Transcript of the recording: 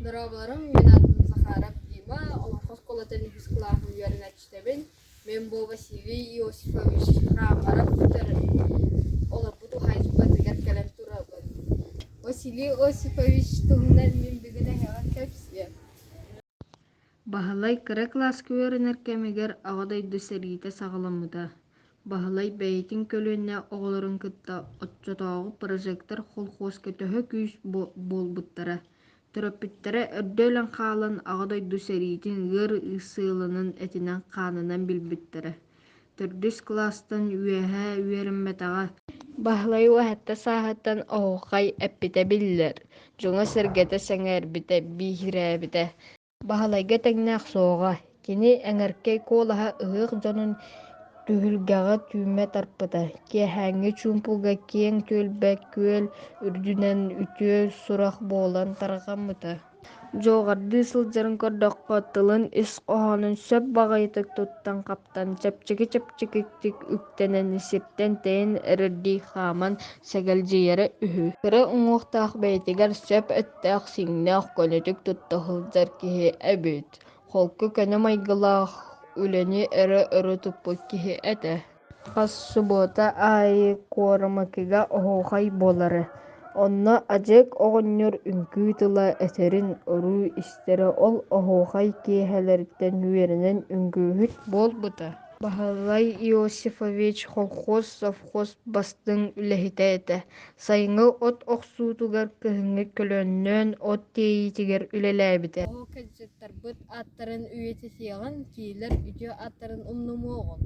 Дорооболоруҥ, мин аатым Захаров Дима, Олоҥхо оскуолатын үһүс кылааһын үөрэнээччитэбин. Мин бу Василий Иосифович Крамаров олорбут уһаайбатыгар кэлэн турабын. Василий Осипович туһунан мин бүгүн эһиэхэ кэпсиэм. Баһылай кыра кылааска үөрэнэр кэмигэр Аҕа дойду сэриитэ саҕаламмыта. Баһылай бэйэтин көлүөнэ оҕолорун кытта оччотооҕу «Прожектор» колхуоска төһө күүс буолбуттара. Төрөппүттэрэ эрдэ өлөн хаалан Аҕа дойду сэриитин ыар сыалынан этинэн-хаанынан билбиттэрэ. Төрдүс кылаастан үөһэ үөрэммэтэҕэ. Баһылай уһатта сааһыттан оһуохай эппитэ биллэр, дьоно-сэргэтэ сэҥээрбитэ, биһирээбитэ. Баһылайга тэҥнээх суоҕа, кини эҥэркэй куолаһа ыһыах дьонун түһүлгэҕэ түүмэ тарпыта, киэһээҥҥи чуумпуга киэҥ түөлбэ күөл үрдүнэн үтүө сурах буолан тарҕаммыта. Дьуоҕардыы сылдьарын көрдөххө, тылын ис хоһоонун сөп баҕайытык туттан-хаптан, чэпчэки-чэпчэкитик үктэнэн, сиртэн тэйэн эрэрдии хааман сэгэлдьийэрэ үһү. Кыра уҥуохтаах бэйэтигэр сөп эттээх-сииннээх көнөтүк тутта сылдьар киһи эбит, холку көнө майгылаах, үлэни эрэ өрө туппут киһи этэ. Хас субуота аайы Куорамыкыга оһуохай буолара, онно Адьык оҕонньор үҥкүү тыла этэрин өрүү истэрэ, ол оһуохай киэһэлэриттэн үөрэнэн үҥкүүһүт буолбута. Баһылай Иосифович колхоз, совхоз бастыҥ үлэһитэ этэ, сайыҥҥы от охсуутугар, кыһыҥҥы көлөннөөн от тиэйиитигэр үлэлээбитэ. Оһуокайдьыттарбыт ааттарын үйэтитиэҕиҥ, кинилэр үтүө ааттарын умнумуоҕуҥ.